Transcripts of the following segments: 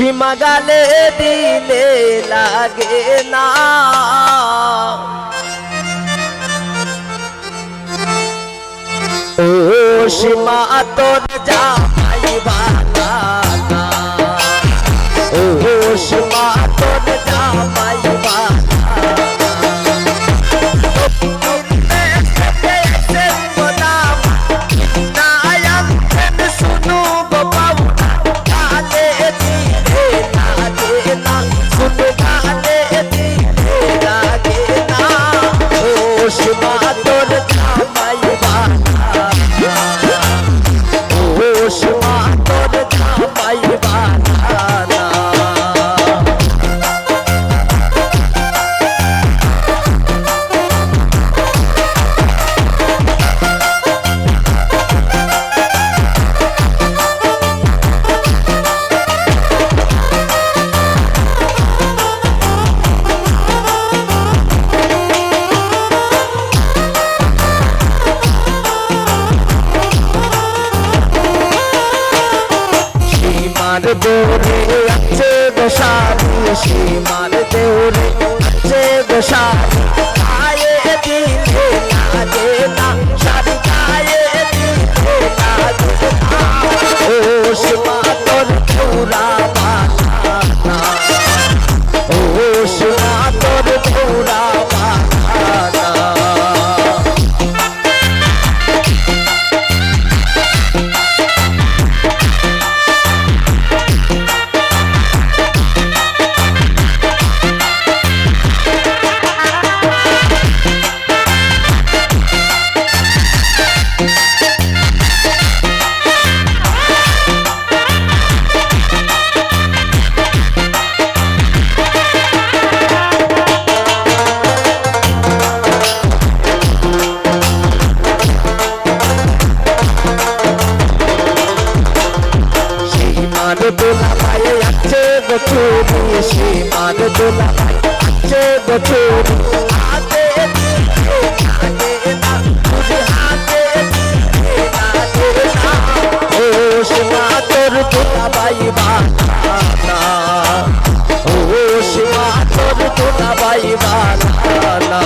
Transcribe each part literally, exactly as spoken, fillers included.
সীমা গালে দিলে লাগে না। ও সীমা তোর জামাই বালা না, ও সীমা তোর জামাই বালা না। সীমার দৌড়ে আছে গো শালি, সীমার দৌড়ে আছে গো শালি। গায়ে দিলে লাগে না শালি, গায়ে দিলে লাগে না। ও সীমা তোর দৌড়া বালা না, ও সীমা তোর দৌড়া বালা না। সীমার দুলাভাই আছে গো চুরি, সীমার দুলাভাই আছে গো চুরি। হাতে দিলে লাগে না, চুরি হাতে দিলে লাগে না। ও সীমা তোর দুলাভাই বালা না, ও সীমা তোর দুলাভাই বালা না।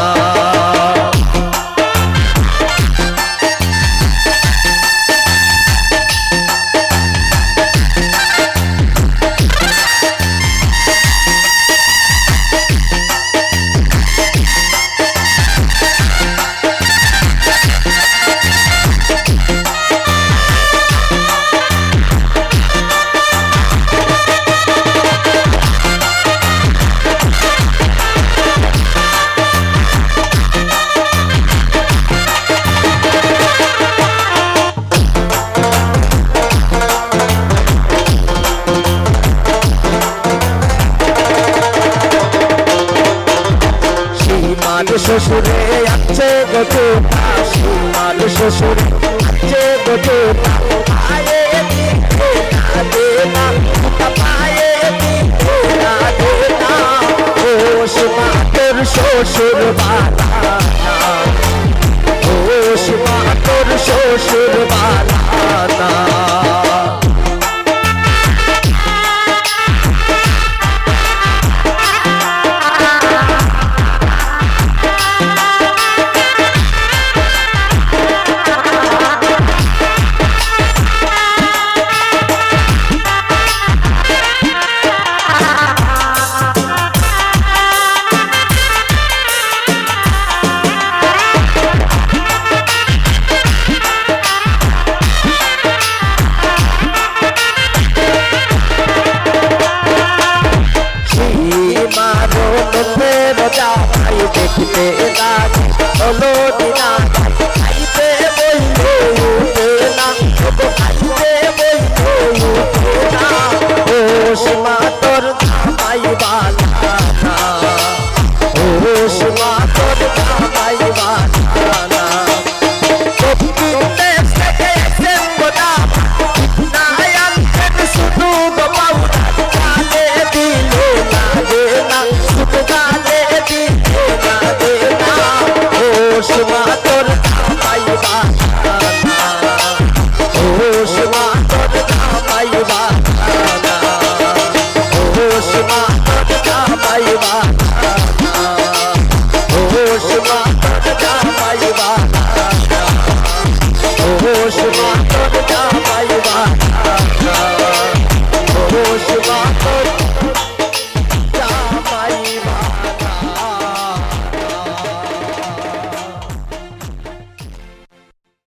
সীমার শ্বশুরে আছে গো জুতা, সীমার শ্বশুরে আছে গো জুতা। পায়ে দিতে না দে না, জুতা পায়ে দিতে না দে না। ও সীমা তোর শ্বশুর বালা না, ও সীমা তোর শ্বশুর বালা না। সীমার ননদের জামাই দেখতে লাগে হলুদ না, খাইতে বইলে উঠে না, খাইতে বইলে উঠে না। ও সীমা তোর জামাই বালা না, ও সীমা তোর জামাই বালা না। দক্ষিণ দেশ থেকে এসে মোটা, না আনছেন শুধু গো পাউডার। গালে দিলে লাগে না, শুধু গালে দিলে লাগে না। ও সীমা তোর জামাই বালা না, ও সীমা তোর জামাই বালা